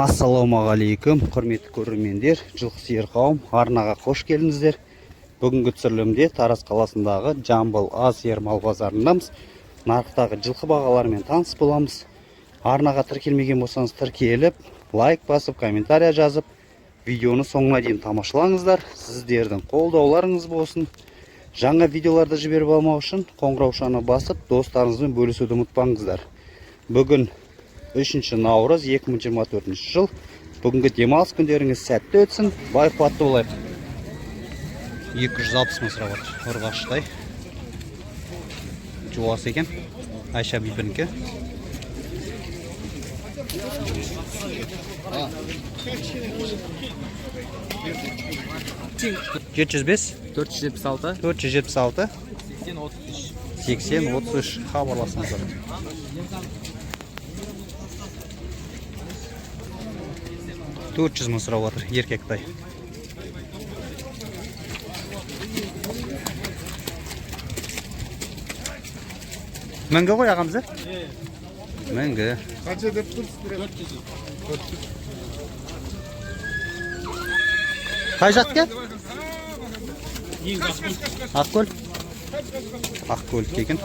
Ассалаумағалейкум, құрметті көрермендер, жылқы сүйер қауым, арнаға қош келдіңіздер. Бүгінгі түсірілімде Тараз қаласындағы Жамбыл Азия мал базарындамыз. Нарықтағы жылқы бағаларымен таныс боламыз. Арнаға тіркелмеген болсаңыз, тіркеліп, лайк басып, комментария жазып, видеоны соңына дейін тамашалаңыздар. Сіздердің қолдауларыңыз болсын. Жаңа видеоларды жіберіп алмау үшін қоңыраушаны басып, достарыңызбен бөлісуді ұмытпаңыздар. Бүгін 3 наурыз 2024 жыл. Бүгінгі демалыс күндеріңіз сәтті өтсін, бай қуатты болайық. 260 мың сұрап отыр. Ұрғаштай. Жуас екен. Айша бибінікі. 705 476 476 80 33. 80 33, хабарласыңыздар. 400 мың сұрап отыр еркек тай. Мінгі ғой ағамыз, ә? Мінгі. Қанша деп тұрсыз? Қай жақтікі? Ақкөл. Ақкөлдікі екен.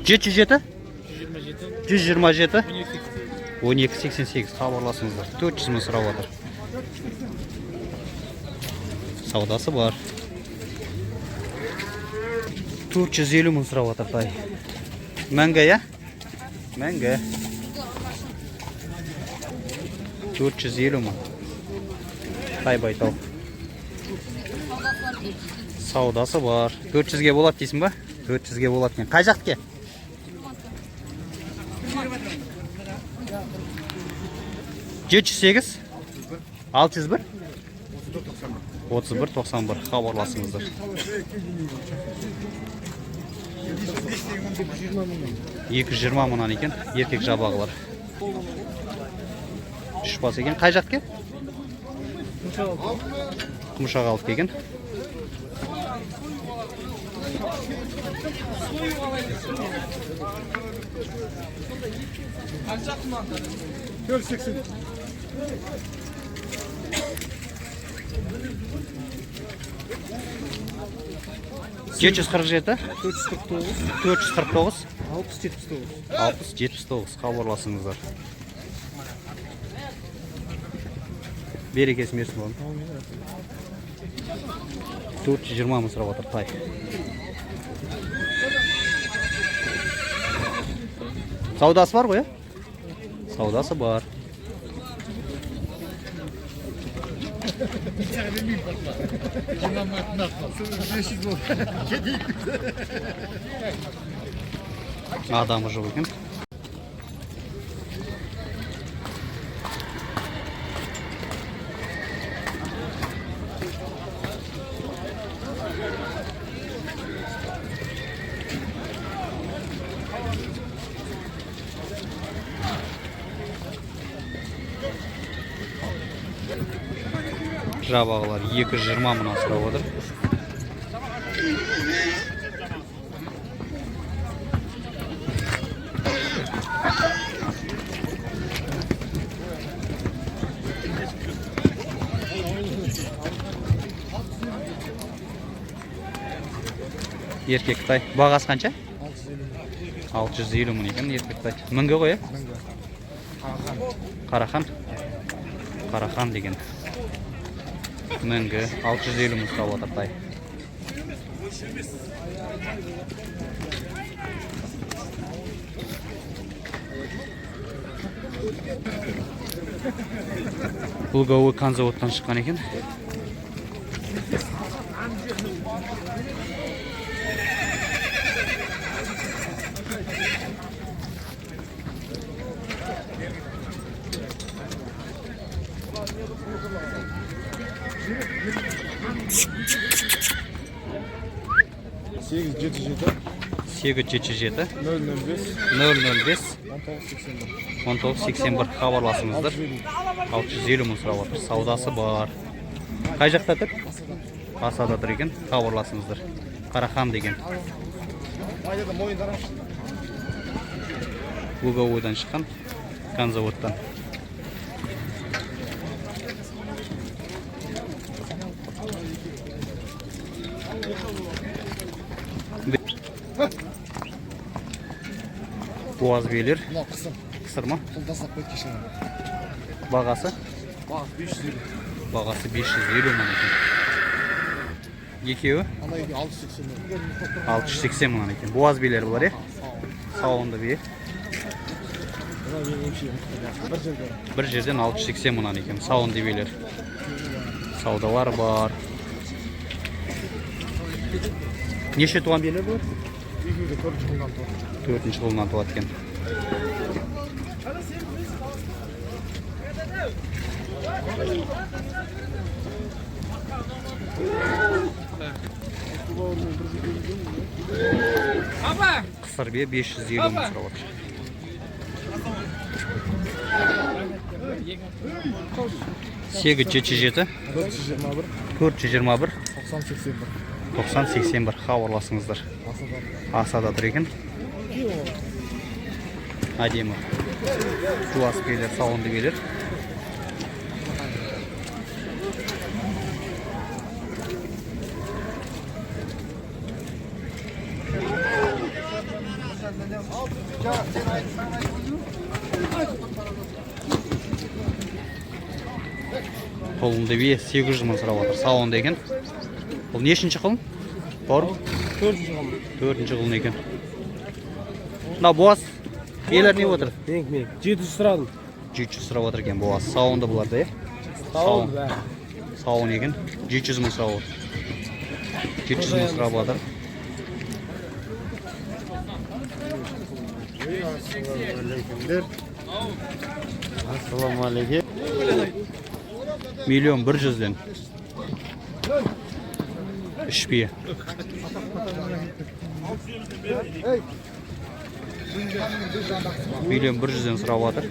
707 127 12 88, хабарласыңыздар. 400 мың сұрап отыр. Саудасы бар. 450 мың сұрап отыр тай. Мәңгі, иә? Мәңгі. 450 мың. Тай байтал. Саудасы бар. 400-ге болады дейсің ба? 400-ге болады екен. Қай жақтікі? 708 601 31 91, хабарласыңыздар. 220 мыңнан екен еркек жабағылар. Үш бас екен. Қай жақтікі? Құмшағалдікі екен. 480. 747 449 449 60 79. 60 79, хабарласыңыздар. Берекесін берсін, балам. 420 мың сұрап отыр тай. Саудасы бар ғой, иә? Саудасы бар. Адамы жоқ екен. Жабағылар 220 мыңнан сұрап отыр. Еркек тай. Бағасы қанша? 650 мың екен еркек тай. Мінгі ғой, иә? Қарахан. Қарахан деген. Мінгі 650 мың сұрап отыр тай. Луговой конзаводтан шыққан екен. Сегіз жеті жеті 877 нөл нөл бес 005 19 81. 19 81, хабарласыңыздар. 650 мың сұрап отыр. Саудасы бар. Қай жақта тұр? Асада тұр екен. Хабарласыңыздар. Қарахан деген. Луговойдан шыққан конзаводтан. Буаз биелер. Мынау қысыр. Қысыр ма? Бұл тастап қойды кеше. Бағасы? Бағасы 550. Бағасы 550 мың екен. Екеуі Ана екеуі 680 мың. 680 мыңнан екен. Буаз биелер бұлар, е? Сауынды бие. Мынау менің емшегім. Бір жерде. Бір жерден 680 мыңнан екен. Сауынды биелер. Саудалар бар. Неше туған биелер бұлар? Екеуі де төртінші қолдан туады. Төртінші қолынан туады екен. Қысыр бие 550 мың сұрап отыр. 877 421 421 90 81. 90 81 хабарласыңыздар. Асадан. Асада тұр екен. Әдемі. Жуас биелер, сауынды биелер. Құлынды бие 800 мың сұрап отыр. Сауынды екен. Бұл нешінші құлын? Бауырым? Төртінші қолдан. Төртінші құлын екен. Мына буаз биелер не отыр? Менікі, менікі. 700 сұрадым. 700 сұрап отыр екен буаз. Сауынды бұлар да, е? Сауын бәрі. Сауын екен. 700 мың сұрап отыр. 700 мың сұрап отыр. Ассалаумағалейкум. 1 100 000-ден. Үш бие. 1 100 000-ден сұрап отыр.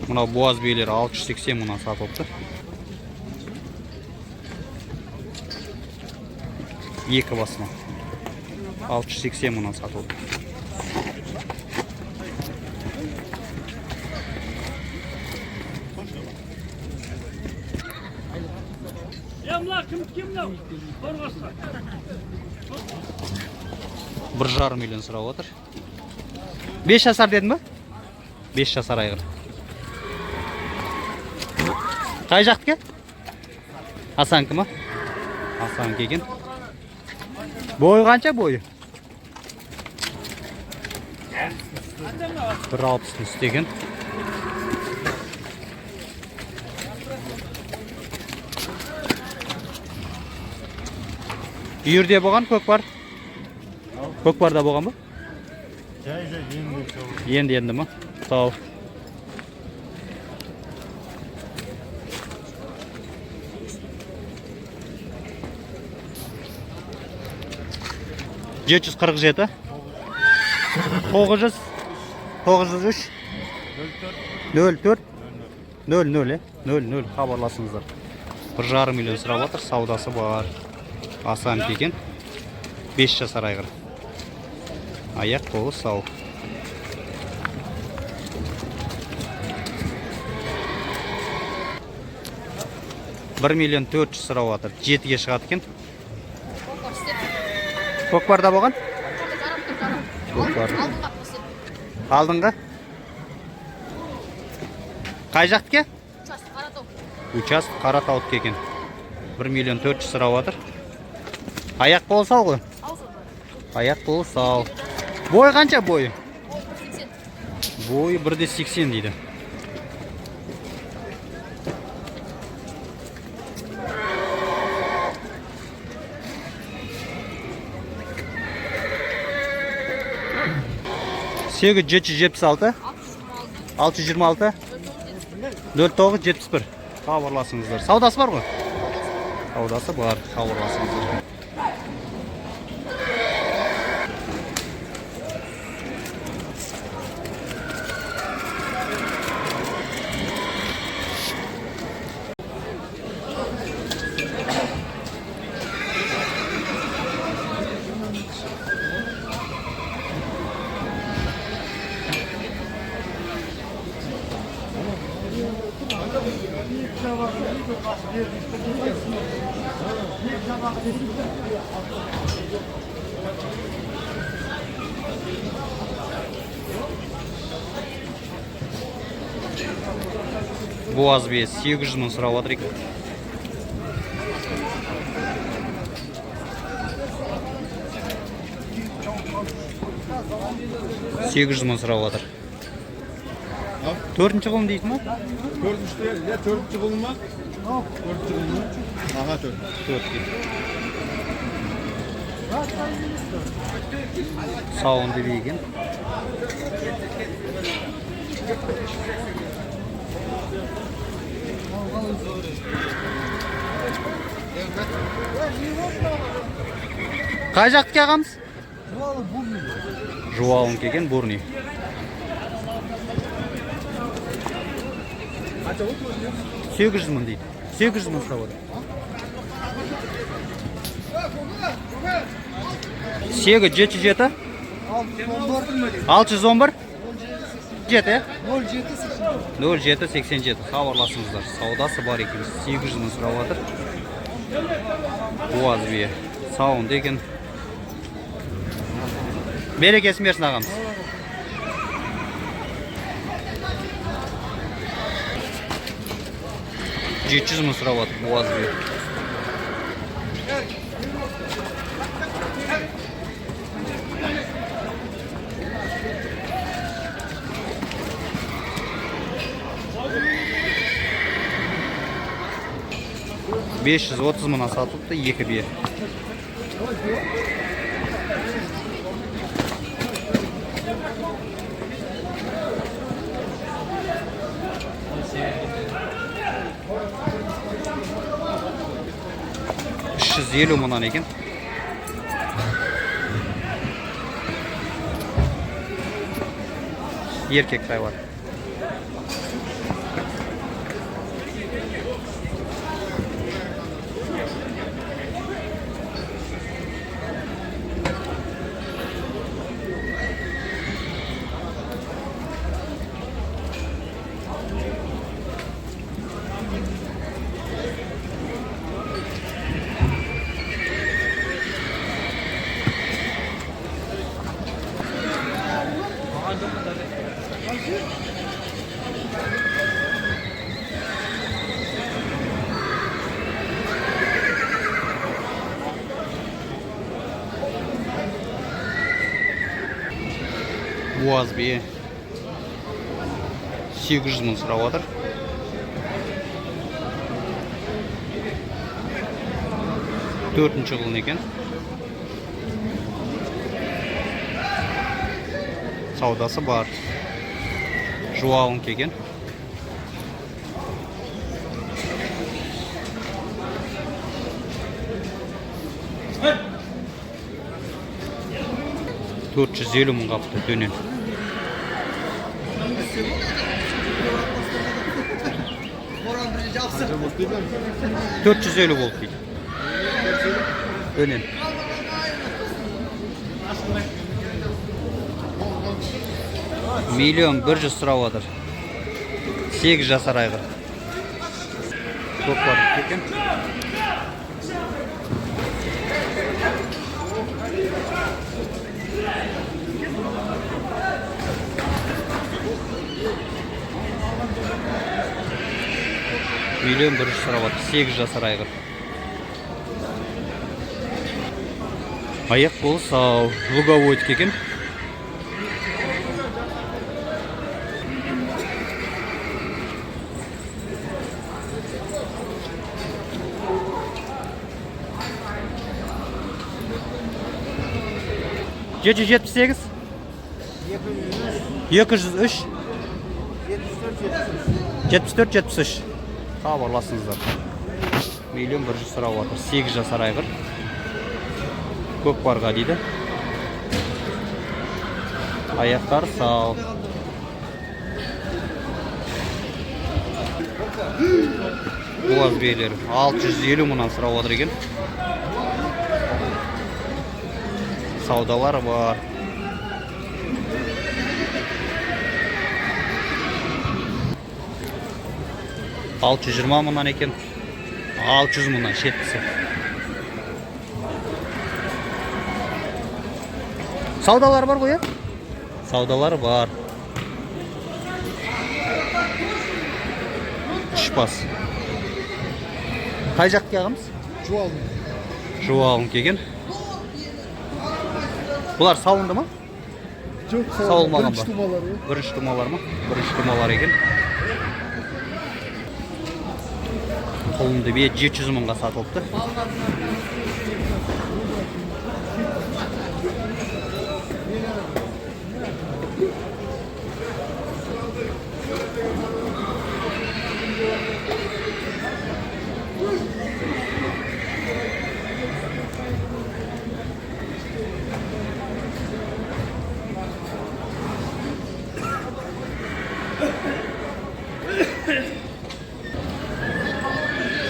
Мынау буаз биелер 680 мыңнан сатылыпты. Екі басына. 680 мыңнан сатылды. 1,5 миллион сұрап отыр. 5 жасар дедің ба? 5 жасар айғыр. Қай жақтікі? Асанікі ма? Асанікі екен. Бойы қанша бойы? 1,60-тың үсті екен. Үйірде болған көкпар? Көкпарда болған ба? Жай жай енді сол. Енді енді ма? Сау. 747 900 903 04 00 00 хабарласыңыздар. 1,5 миллион сұрап жатыр, саудасы бар. Асанікі екен. 5 жасар айғыр. Аяқ қолы сау. 1 400 000 сұрап жатыр. 7-ге шығады екен. Көкпарда болған? Көкпар. Алдыңғы? Қай жақтікі? Участок Қаратаудікі екен. 1 400 000 сұрап жатыр. Аяқ қолы сау ғой? Аяқ қолы сау. Бойы қанша бойы? Бойы 1,80 дейді. 8776 626 09 71 хабарласыңыздар. Саудасы бар ғой? Саудасы бар, хабарласыңыздар. Буаз бие 800 мың сұрап отыр екен. 800 мың сұрап отыр. Төртінші құлын дейтін ма? Төртінші, я төртінші құлын ма? Төртінші құлын ма? Аға, төрт. Төрт дейді. Сауынды бие екен. Қай жақтікі, ағамыз? Жуалынікі екен, бурни. 800 мың дейді. 800 мың сұрап отыр. 877 611 7 07 87. Хабарласыңыздар. Саудасы бар екен. 800 мың сұрап жатыр. Буаз бие. Сауынды екен. Берекесін берсін, ағамыз. 700 мың сұрап жатыр буаз бие. 530 мыңнан сатылыпты екі бие. 350 мыңнан екен. Еркек тайлар. Буаз бие 800 мың сұрап жатыр. Төртінші құлын екен. Саудасы бар. Жуалынікі екен. 450 мың қапты дөнен. 450 болды дейді. Дөнен. 1 100 000 сұрап жатыр. 8 жасар айғыр. Көкпар екен. 1 100 000 сұрап жатыр. 8 жасар айғыр. Аяқ қолы сау. Луговойдікі екен. 778 203 74 73. Хабарласыңыздар. 1 100 000 сұрап жатыр. 8 жасар айғыр. Көкпарға дейді. Аяқтары сау. Буаз биелер 650 мыңнан сұрап отыр екен. Саудалар бар. 620 мыңнан екен. 600 мыңнан шеткісі. Саудалары бар ғой, иә? Саудалары бар. Үш бас. Қай жақтың ағамыз? Жуалын. Жуалын келген. Бұлар сауынды ма? Жоқ, Сауылмаған ба? Бірінші тумалар ғой. Бірінші тумалар ма? Бірінші тумалар екен. Құлынды бие 700 мыңға сатылыпты.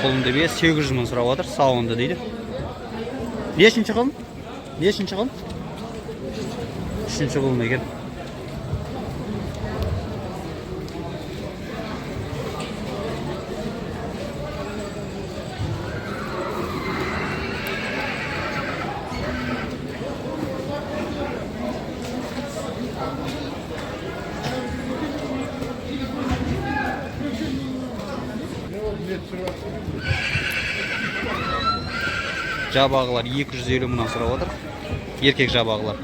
Құлынды бие 800 мың сұрап жатыр, сауынды дейді. Нешінші құлын? Нешінші құлын? Үшінші құлын екен. Жабағылар 250 мыңнан сұрап отыр. Еркек жабағылар.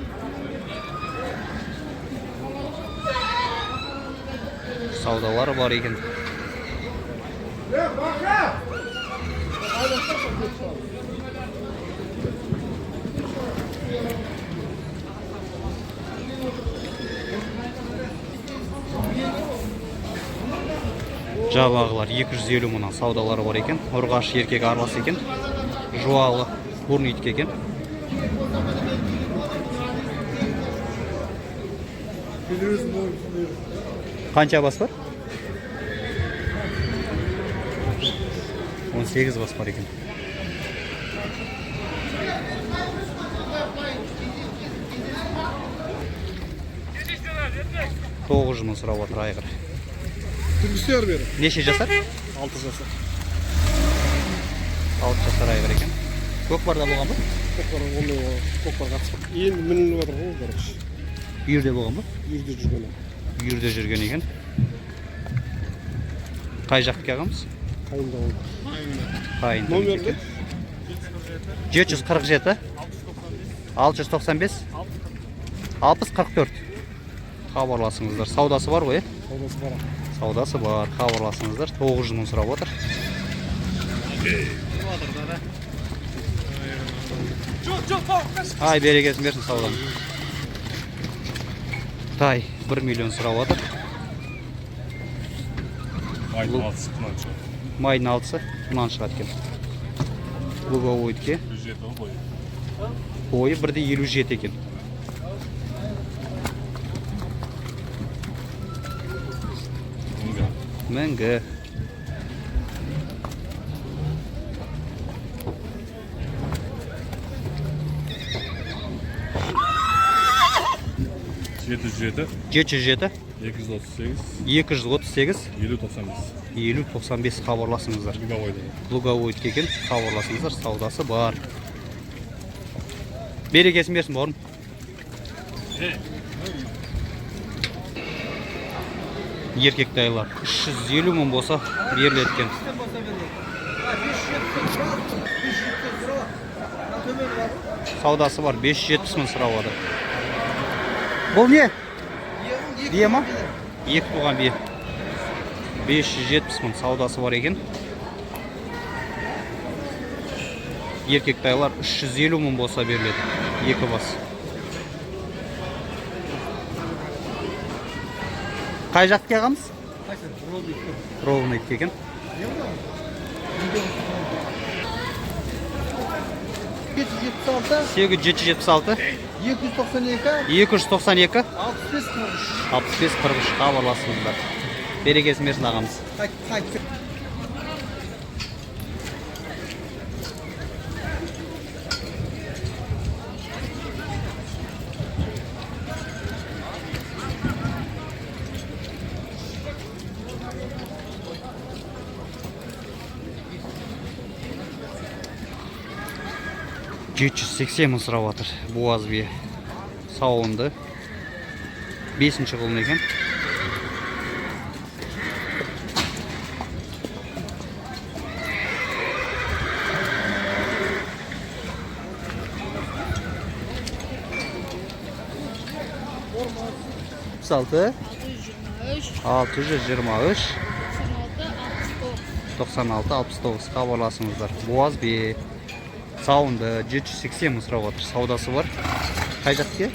Саудалары бар екен. Жабағылар 250 мыңнан саудалары бар екен. Ұрғашы еркек аралас екен. Жуалы бурнитке екен. Қанша бас бар? 18 бас бар екен. Тоғыз жүз мың сұрап отыр айғыр. Түркістер бері. Неше жасар? 6 жасар. 6 жасар айғыр екен. Көкпарда болған ба? Көкпар, ондай көкпар қатыспақ. Енді мініліп жатыр ғой, короче. Үйірде болған ба? Үйірде жүрген. Үйірде жүрген екен. Қай жақтікі ағамыз? Қайында ол. Қайында. Номерді? 747 695 60 44. Хабарласыңыздар. Саудасы бар ғой, е? Саудасы бар. Саудасы бар. Хабарласыңыздар. 900 мың сұрап отыр. Ай, берекесін берсін сауданың. Тай 1 миллион сұрап отыр. Майдың алтысы құнан шығады. Майдың алтысы құнан шығады екен. Луговойдікі. 107 бойы. Бойы 1,57 екен. Мінгі. Мінгі. 707, 707 238, 238 50 95. 50 95 хабарласыңыздар. Луговойда. Луговойдікі екен, хабарласыңыздар, саудасы бар. Берекесін берсін, бауырым. Еркек тайлар 350 мың болса беріледі екен. Саудасы бар, 570 мың сұрап отыр. Бұл не? Бие ма? Екі туған бие. 570 мың саудасы бар екен. Еркек тайлар 350 мың болса беріледі. Екі бас. Қай жақтікі ағамыз? Ровныйдікі екен. 776 8776 292 292 65 43. 65 43 хабарласыңыздар. Берекесін берсін ағамыз. Қайт, қайт. 780 мың сұрап жатыр. Буаз бие. Сауынды. 5-ші құлын екен. 6, 623 96 69 хабарласыңыздар. Буаз бие. Сауынды 780 мың сұрап отыр. Саудасы бар. Қай жақтікі?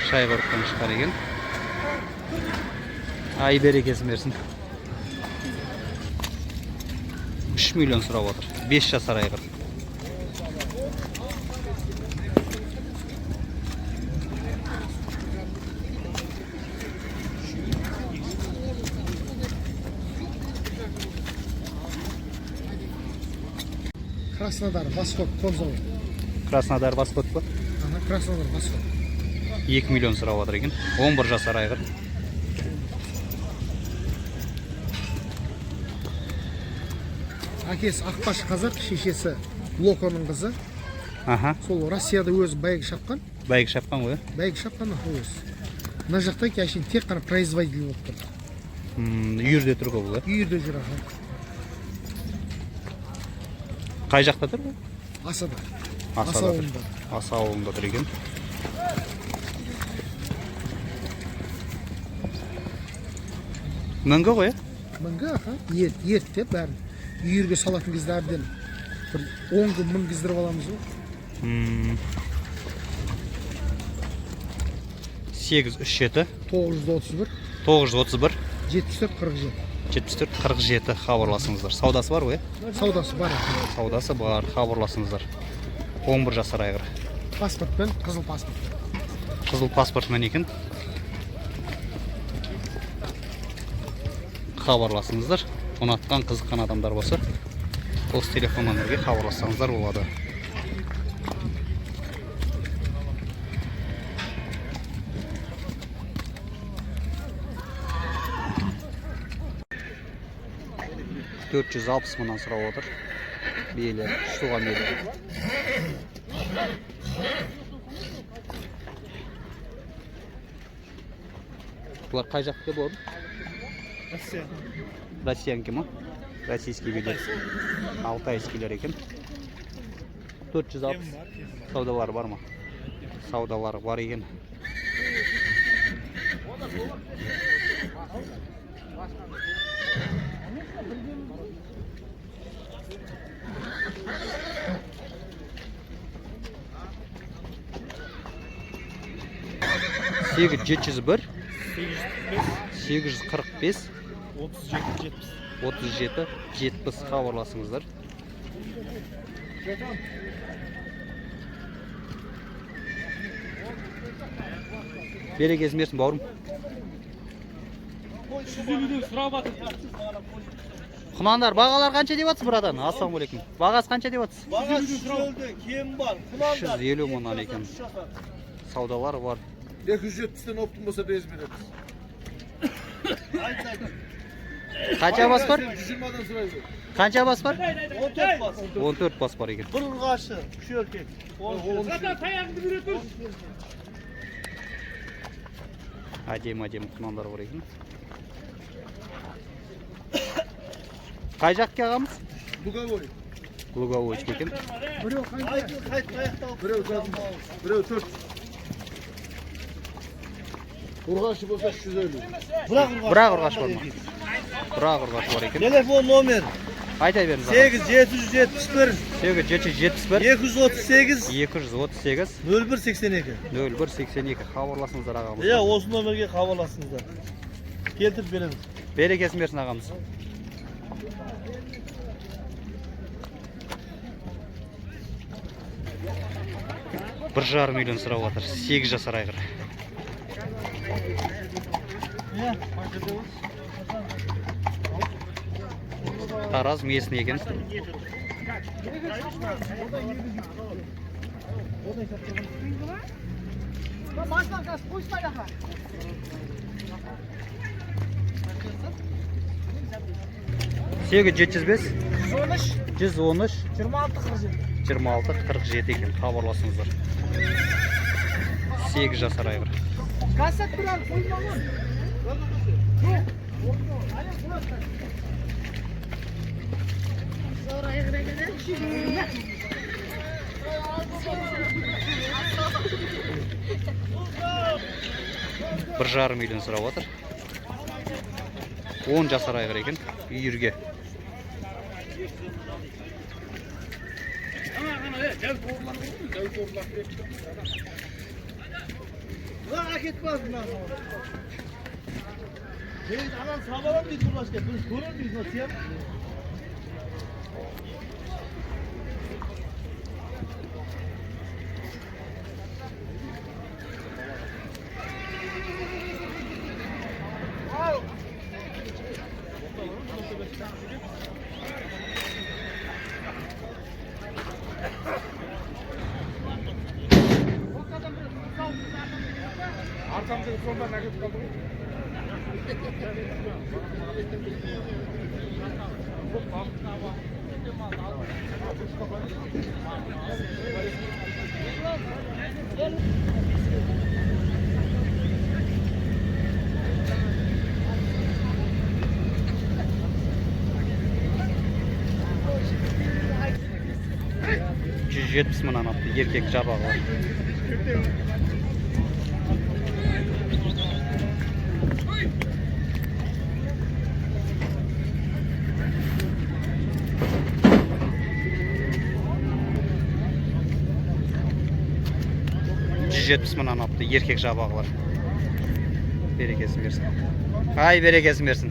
Шайқорықтан шығар екен. Ай берекесін берсін. 3 миллион сұрап отыр. 5 жасар айғыр. Краснодар, Восход, конзавод. Краснодар Восход па? Ага, Краснодар, Восход. 2 миллион сұрап отыр екен. 11 жасар айғыр. Әкесі Ақбаш қазақ, шешесі Локоның қызы. Аха, Сол Россияда өзі бәйгі шапқан. бәйгі шапқан ғой. Бәйгі шапқан өзі. Мына жақта әшейін тек қана производитель болып тұр. Үйірде тұр ғой бұл, Үйірде жүр, аха. Қай жақта тұр бұл? Асада. Асада Аса тұр. ауылында. Аса ауылында тұр екен. Мінгі ғой, Мінгі, аха. Ерттеп бәрін. Үйірге салатын кезде әбден бір 10 күн мінгіздіріп аламыз ғой. 8 3 7 931 931 74 47. 74 47 хабарласыңыздар. Саудасы бар ғой? Саудасы бар. Саудасы бар, хабарласыңыздар. 11 жасар айғыр. Паспортпен, қызыл паспорт. Қызыл паспортымен екен. Хабарласыңыздар. Ұнатқан, қызыққан адамдар болса, осы телефон номерге хабарлассаңыздар болады. 460 мыңнан сұрап отыр. Биелер, үш туған биелер. Бұлар қай жақтікі болады? Россия. Россиянікі ма? Российский билер. Алтайскийлер екен. 460 саудалары бар ма? Саудалары бар екен. Сегіз жеті жүз бір, 845, 37 70. 37 70 хабарласыңыздар. Берекесін берсін бауырым. Құнандар, бағалар қанша деп жатсыз, братан? Ассалаумағалейкум. Бағасы қанша деп жатсыз? Бағасы 350, кем бар. Құнандар. 350 мыңнан екен. Саудалар бар. 270-тен оптым болса без береміз. Қанша бас бар? 120-дан сұрайды. Қанша бас бар? 14 бас. 14 бас бар екен. Бір ұрғашы, үш еркек. Әдемі-әдемі құнандар бар екен. Қай жаққа ағамыз? Луговой. Луговойский екен. Біреу қанша? Біреу жарым, біреу 4. Ұрғашы болса 350. Бірақ ұрғашы бар ма? Бірақ ұрғашы бар екен. Телефон номер Айта беріңіз. 8 771 8 771 238 238 01 82. 01 82 хабарласыңыздар ағамыз. Иә, осы номерге хабарласыңыздар. Келтіріп береміз. Берекесін берсін ағамыз. Бір жарым миллион сұрап жатыр. 8 жасар айғыр. Тараз местный екен. Сегіз жеті жүз бес, 113 113 26 47. 26 47 екен, хабарласыңыздар. 8 жасар айғыр. Кассат бір әлі қоймаған. Бір жарым миллион сұрап отыр. 10 жасар айғыр екен, үйірге. Arkamızdaki sondan nakit kaldı mı? 170 мыңнан атты еркек жабағы бар. 170 мыңнан атты еркек жабағы бар. Берекесін берсін. Ай, берекесін берсін.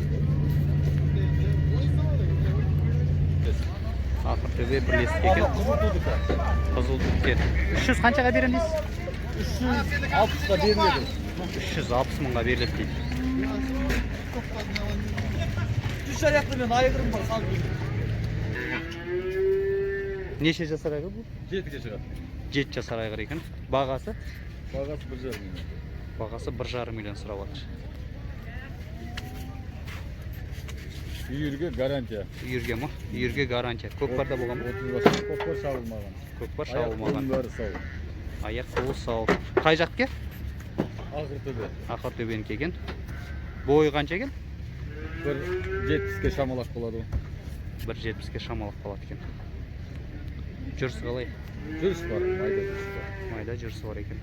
Ақыртөбе бірлестік екен. Қызыл түткен. 300 қаншаға беремін дейсіз? 360-қа беріледі. 360 мыңға беріледі дейді. Үш аяқты мен айғырым бар, салып. Неше жасар айғыр бұл? 7-ге шығады. 7 жасар айғыр екен. Бағасы? Бағасы 1,5 миллион. Бағасы 1,5 миллион сұрап жатыр. Үйірге гарантия. Үйірге ма? Үйірге гарантия. Көкпарда болған ба? 30 бас көкпар шабылмаған. Көкпар Аяқ шабылмаған. қолының бәрі сау. Аяқ қолы сау. Қай жақтікі? Ақыртөбе. Ақыртөбенікі екен. Бойы қанша екен? 1,70-ке шамалас болады ғой. 1,70-ке шамалап қалады екен. Жүрісі қалай? Жүріс бар, майда жүріс бар. Майда жүрісі бар екен.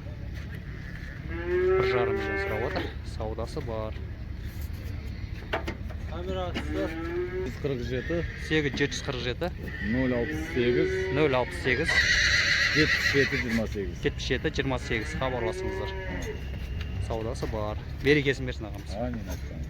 1,5 миллион сұрап отыр. Саудасы бар. 147 8 747 068 068 77 28. 77 28хабарласыңыздар. Саудасы бар. Берекесін берсін ағамыз. Амин айтсаңыз.